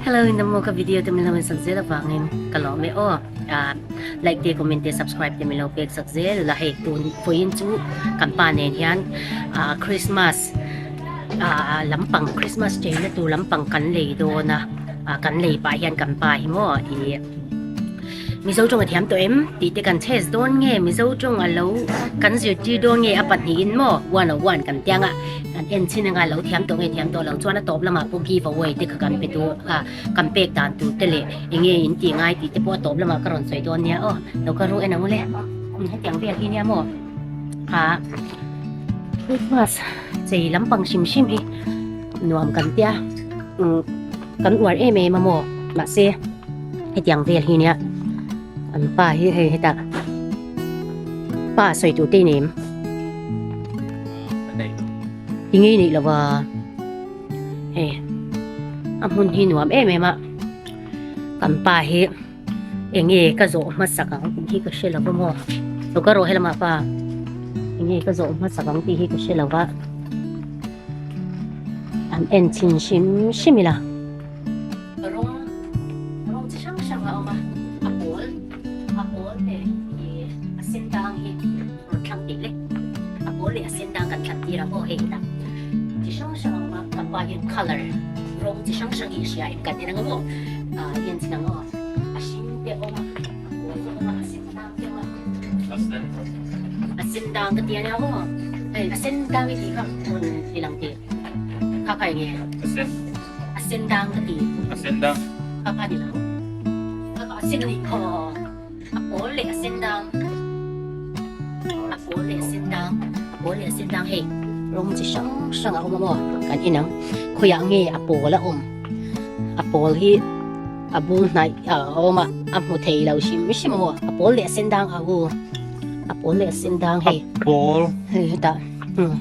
Hello in dam maw ka video te min lo en sak zel avangin ka lawm e aw. Like te comment te subscribe te min lo pek sak zel la hei tun vawiin chu kan pa nen hian Christmas lampang Christmas cheina tur lampang kan lei dawn a kan lei pah hian kan pa hi maw ih Mizo tawng a thiam tawh em tih te kan chess dawn nge Mizo tawng a lo kan zirtir dawn nge a pahnihin maw one on one kan tiang a kan en chin anga lo thiam tawh nge thiam tawh lo chuan a tawp lamah pawh give away te kha kan pe tur a kan pek dan tur te leh eng nge in tih ngai tih te pawh a tawp lamah ka rawn sawi dawn nia aw lo ka ru en ang ule hetiang vel hi nia maw ah Christmas chei lampang hrim hrim hi nuam kan tia kan uar em em a maw mahse hetiang vel hi nia an pa hi hei hetah pa sawi tur te i nei em i ngei neih lo va hei a hmun hi nuam em em a kan pa hi eng nge ka zawh hmasak ang tih hi ka hre lo va maw lo ka rawh helamah pa eng nge ka zawh hmasak ang tih hi ka hre lo va an en chhin hrim hrim ila. Rawng rawng chi hrang hrang a awm a a pawl a pawl leh ih a sen dang hi rawn thlang teh le a pawl leh a sen dang kan thlan tir ang aw hei hetah chi hrang hrang a awm a ka pa hian colour rawng chi hrang hrang hi a hria em kan en ang maw ah en chin ang aw a hring te a awm a a pawl te a awm a a sen dang te a awm a a sen dang ka ti ania maw hei a sen dang i tih kha rawn ti lang teh kha kha eng nge. A sen dang ka ti. A sen dang. Kha kha ni lo. Kha kha a sen ni khaw. A pawl leh a sen dang. A pawl leh a sen dang. A pawl leh a sen dang hei rawng chi hrang hrang a awm a maw kan en ang. Khawiah nge a pawl a awm. A pawl hi a bul hnaih a awm a a hmu thei lo hrim hrim a maw. A pawl leh a sen dang a u. A pawl leh a sen dang hei. A pawl. Hei hetah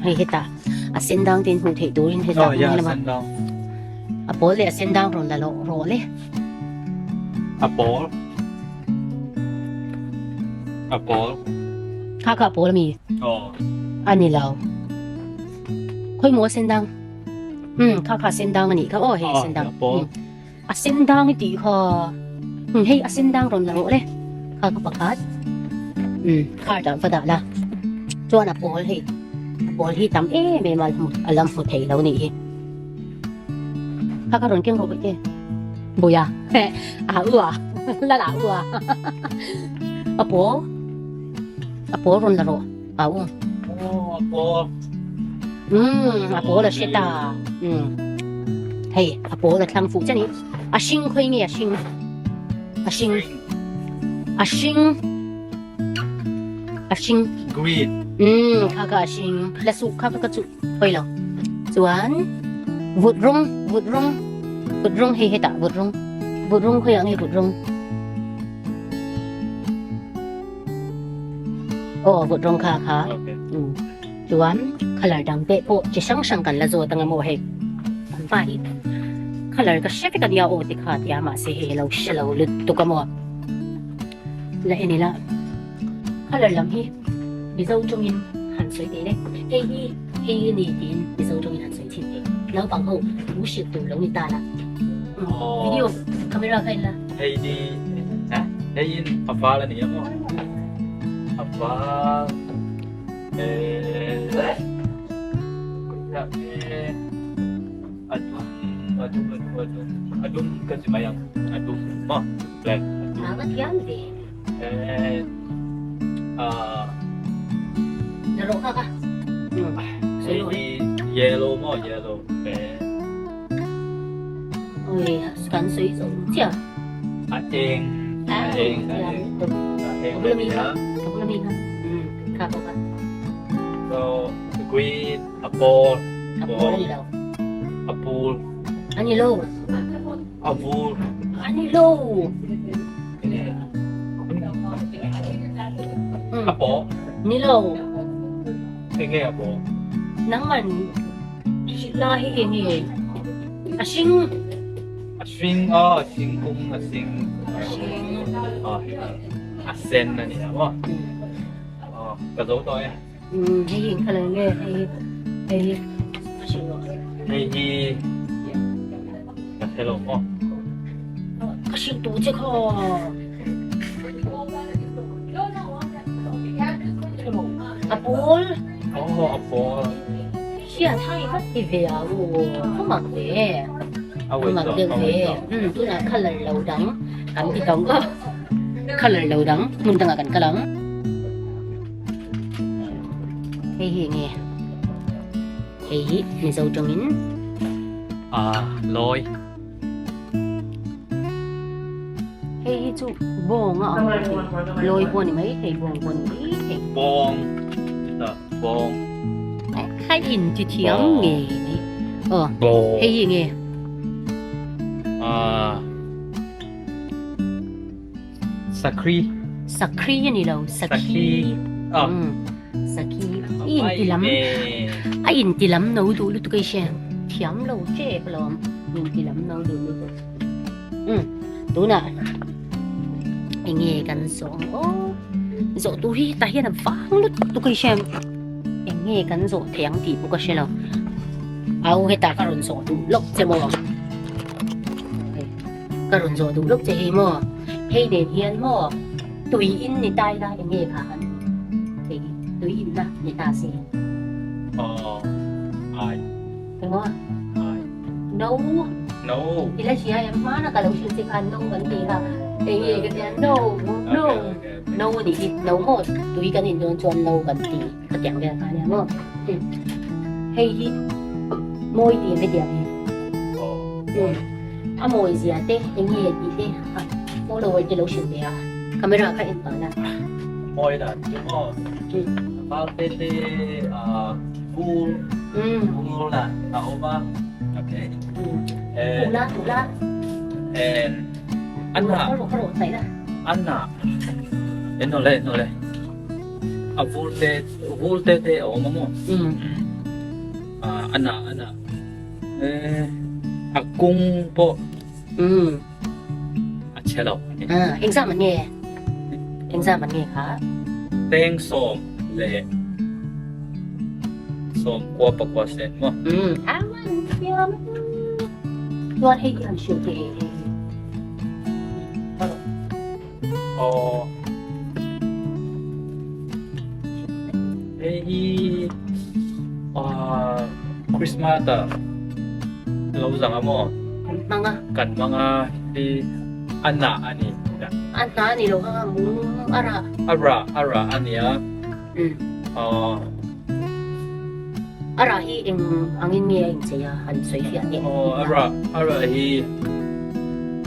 hei hetah. A sen dang te in hmuh theih turin hetah Oh, yeah, a sen dang. A pawl leh a sen dang rawn la loh rawh le. A pawl. A pawl. Kha kha a pawl ami? Oh. A ni lo. Khawi maw a sen dang? Hmm, kha kha a sen dang a nih kha. Oh, hei a sen dang. A pawl. A sen dang i tih kha. Hmm, hei a sen dang rawn la rawh le. Kha ka pakhat. Hmm, car dah va dah la. Chuan a pawl hei. A pawl hi tam em em a a lam hmu thei lo nih hi. Kha ka rawn keng rawh bawih te. Buia. A u a. La la u a. A pawl. A pawl rawn la rawh. A u. Oh, a pawl. Hmm, a pawl a hre ta. Hmm. Hei, a pawl a thlang fuh che ni. A hring khawi nge a hring? A hring. A hring. A hring. Green. Hmm, kha kha a hring. La su kha kha ka chu. Hoi lo. Chuan vut rawng, vut rawng. Vut rawng hei hetah vut rawng. Vut rawng khawiah nge vut rawng? Aw vut rawng kha kha chuan colour dang te pawh chi hrang hrang kan la zawt anga maw hei kan pa hi colour ka hre vek ania aw tikha tia mahse hei alo hre lo lutuk a maw la en ila colour lam hi mizo tawngin han sawi teh le hei hi hei hi ni tiin mizo tawngin han sawi thin teh naupang ho thu hrilh tur lo ni ta la video camera kha en la. Hei hi hei in a val a ni a maw a val a dum a dum a dum a dum a dum ka ti mai ang a dum maw black a dum a va thiam ve ah la rawh kha ka hei hi yellow maw yellow Ui, kan sawi zo chiah. A eng, a eng, a eng, a eng a bula mi kha, a bula mi kha, kha bawk a. So, green, a pawl, a pawl a ni lo. A pul. A ni lo. A vur. A ni lo. A paw. Ni lo. Eng nge a paw? Nangman Hrilh hi eng nge? A hring. A hring aw, a hring kung a hring. A hring. Aw, a sen a ni a maw? Aw, ka zo tawh e. Hei hi eng colour nge? Hei hi, hei hi a hring rawh. Hei hi ka hre lo maw? hrilh tu che kha. A pawl. Oh, a pawl. Hriat hai vat ti ve a u. Ka mak ve. A wait mak deuh ve. Tunah colour lo dang kan ti tawng a. Colour lo dang hmun dangah kan kal ang. Hei hi enge? Hei hi Mizo tawngin. A lawi. Hei hi chu bawng a ang thei. Lawi pawh ni mai thei, bawng pawh ni mai thei. Bawng. Chutah bawng. Khai in ti thiam ngei mai. Aw. Bawng. Hei hi enge? Ah. Sakri. Sakri a ni lo, sakhi. Ah. Sakhi. I inti lam. A inti lam no duh lutuk ei hria. Thiam lo tep alawm. Inti lam no duh lutuk. Um. Tunah enge kan zawh ang aw. Zawh tur hi hetah hian a vang lutuk ei hria. Enge kan zawh thei ang tih pawh ka hre lo. Au hetah ka rawn zawh duh lawk che maw. Ka rawn zawh duh lawk che hi maw? Hei nen hian maw tui in ni ta ila eng nge kha kan tih hei tui in na ni ta si. Aw ai. Eng maw? Ai. No. No. Ila hria em hmana ka lo hrilh che khan no kan ti kha eng nge ka tia no no no a nih hi no maw tui kan in dawn chuan no kan ti ka tiang vel kha ania maw. Hei hi mawi ti em hetiang hi. Aw. A mawi zia te eng nge tih te a follower te lo hrilh ve a camera kha en pah la. Mawi dan chu maw val te te a vur vur la a awm a okay tu la tu la and anna anna enawle enawle a vur te vur te te a awm a maw anna anna. A kung pawh a chhe lo. Engzam an nge? Engzam an nge kha? Teng sawm leh sawm kua pakua sen maw? A man thiam. Chuan hei hi han hrilh teh hei hei. Aw. Hei hi ah Christmas ah lo zang a maw? Kan hmang a. Kan hmang a hi a nah a ni. A hna a ni lo kha mung a rah. A rah a rah a nia. Aw. A rah hi eng angin nge a inchei a han sawi fiah teh. Aw a rah a rah hi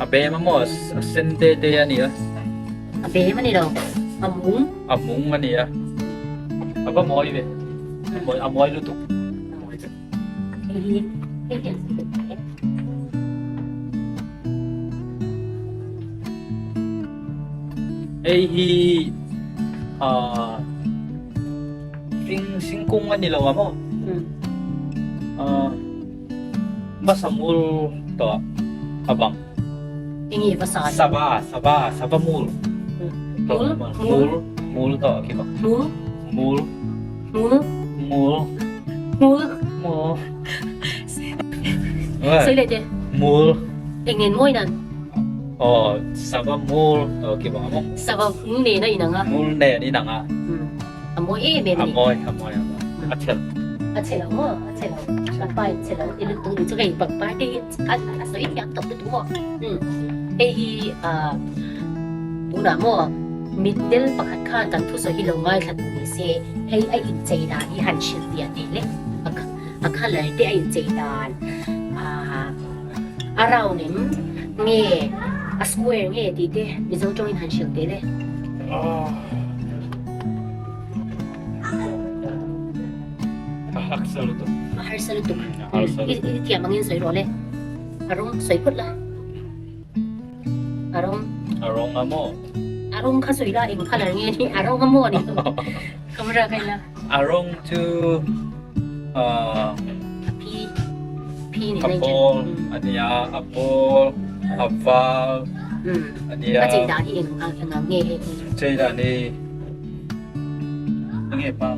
a bem a maw a sen te te a ni a. A bem a ni lo a mung. A mung a ni a a va mawi ve a mawi a mawi lutuk. Hei hi hei hian sawi teh. Hei hi ah Thing thingkung a ni lo a maw? Basa mul tawh a bang. Enge basa? Sava, sava, sava mul. Mul? Mul, mul tawh khi bang. Mul? Mul. Mul? Mul. Mul? Mul. Sawi leh teh. Mul. Eng nen mawi nan? Aw, sava mul tawh khi bang a maw? Sava nen a inang a. Mul nen inang a. A mawi em em a ni. A mawi, a mawi, a mawi. A chhe lo. A chhe lo maw? A chhe lo. Pangpar in chhe lo ti lutuk ni chu hei pangpar te hi a sawi thiam tawp lutuk maw? Umm hei hi ah tunah maw mitdel pakhat khan kan thusawi hi lo ngaithla tur ni se hei a inchei dan hi han hrilh fiah teh le. A colour te a inchei dan ah a round em nge a square nge tih te Mizo tawngin han hrilh teh le. A harsa lutuk. A harsa lutuk. I thiam angin sawi rawh le. A rawng sawi phawt la. A rawng. A rawng a maw? A rawng kha sawi la eng colour nge ni? A rawng a maw ni? Camera kha ila. A rawng chu a phi phi ni a pawl a nia a pawl a val a nia. A chei dan hi eng ang nge hei hi? Chei dan hi enge pa?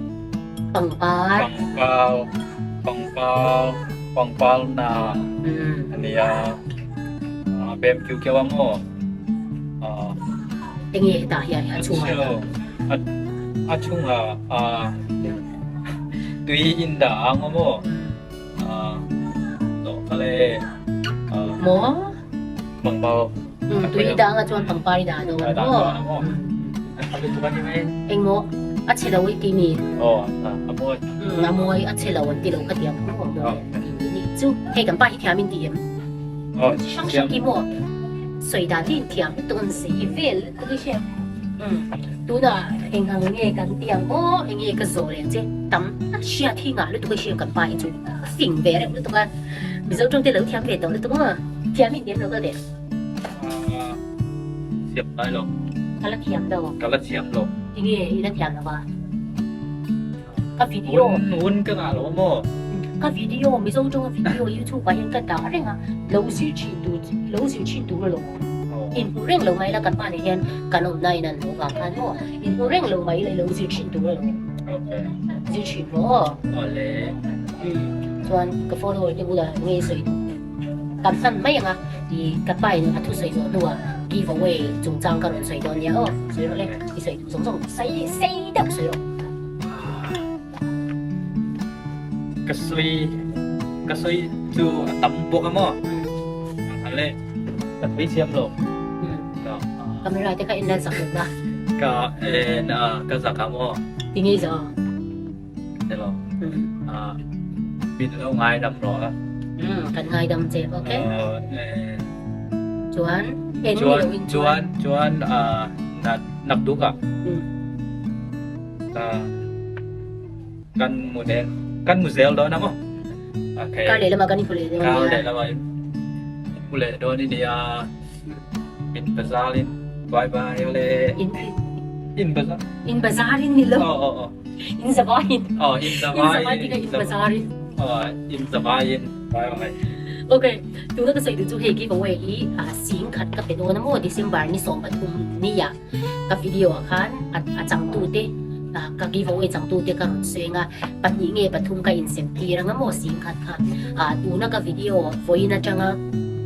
Pangpar. Pangpar pangpar pangpar na a nia. A bem kiu kiau a maw? Enge hetah hian a chhungah hian? A chhungah tui in dah ang aw maw? Tawh kha le. Maw? Pangpar. Tui i dah anga chuan pangpar i dah dawn a maw? A lutuk a ni mai. Eng maw? A chhe lo i ti mi? Aw, a mawi. A mawi, a chhe lo an ti lo kha tiang maw? Nih chu, hei kan pa hi thiam in ti em? Hrang hrang hi maw? Sawi dan hi inthiam lutuk an zei vel lutuk i hria. Tunah eng ang nge kan ti ang aw, eng nge ka zawh leh che tam a hriat hi ngah lutuk i hria kan pa hi chu a fing ve reuh lutuk a. Mizo tawng te lo thiam ve tawh lutuk maw? Thiam in diam lo ka leh. Thiam ngai lo. Ka la thiam lo. Ka la thiam lo. Tinge i la thiam lo a? Ka video. Hun ka ngah lo maw? Ka video Mizo tawnga video YouTube ah hian ka dah reng a, lo zir thin tur lo zir thin tur alawm. Inhmu reng lo mai la kan pa nen hian kan awmna in an lo vang khan maw? Inhmu reng lo mai la i lo zir thin tur alawm. Zir thin rawh aw. Awle. Chuan ka follower te bulah nge sawi kan hman mai ang a, i ka pa in a thusawi zawh hnuah give away chungchang ka rawn sawi dawn nia aw. Sawi rawh le, i sawi duh zawng zawng sei sei deuh sawi rawh. Ka sawi ka sawi chu a tam bawk a maw? A le ka thei siam lo. Camera te kha en lan zak lo la. Ka en a ka zak a maw? Tinge i zak a? Hello. Min lo ngaidam rawh a. Kan ngaidam che, okay? Chuan en ni lo in chuan. Chuan chuan nak duk a. Kan mu nen kan mu zel dawn a maw? Okay. Kar leh lamah kan inhmu leh dawn nia. Kar leh lamah inhmu leh dawn i nia. In bazar in bye bye ole. In in bazar. In bazar in ni lo. Oh oh oh. In zawai in. Oh in zawai. In zawai tika in bazar in. Oh in zawai in bye bye. Okay, tuna ka sawi duh chu hei giveaway hi sing khat ka pe dawn a maw December ni 13 ni ah ka video ah khan a changtu te ka giveaway changtu te ka rawn sawi anga pahnih nge pathum ka insem tir anga maw sing khat kha tuna ka video vawiin atanga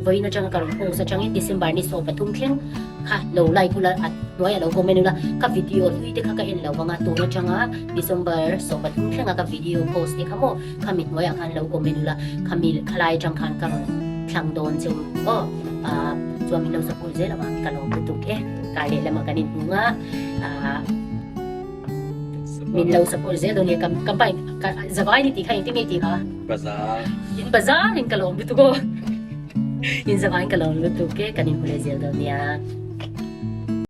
vawiin atanga ka rawn post atangin December ni 13 thleng Kha lo like ula a hnuai a lo comment ula ka video hlui te kha ka en lo vang a tun atanga December 13 thlenga ka video post te kha maw khami hnuaiah khan lo comment ula khami khalai atang khan ka rawn thlang dawn cheu aw ah chuan min lo support zel ang a ka lawm lutuk e kar leh lamah kan inhmung a ah min lo support zel dawn nia ka ka bike ka zavai ni tih kha engtin nge tih kha bazar in bazar in ka lawm lutuk aw. In zavai in ka lawm lutuk e, kan inhmu leh zel dawn nia.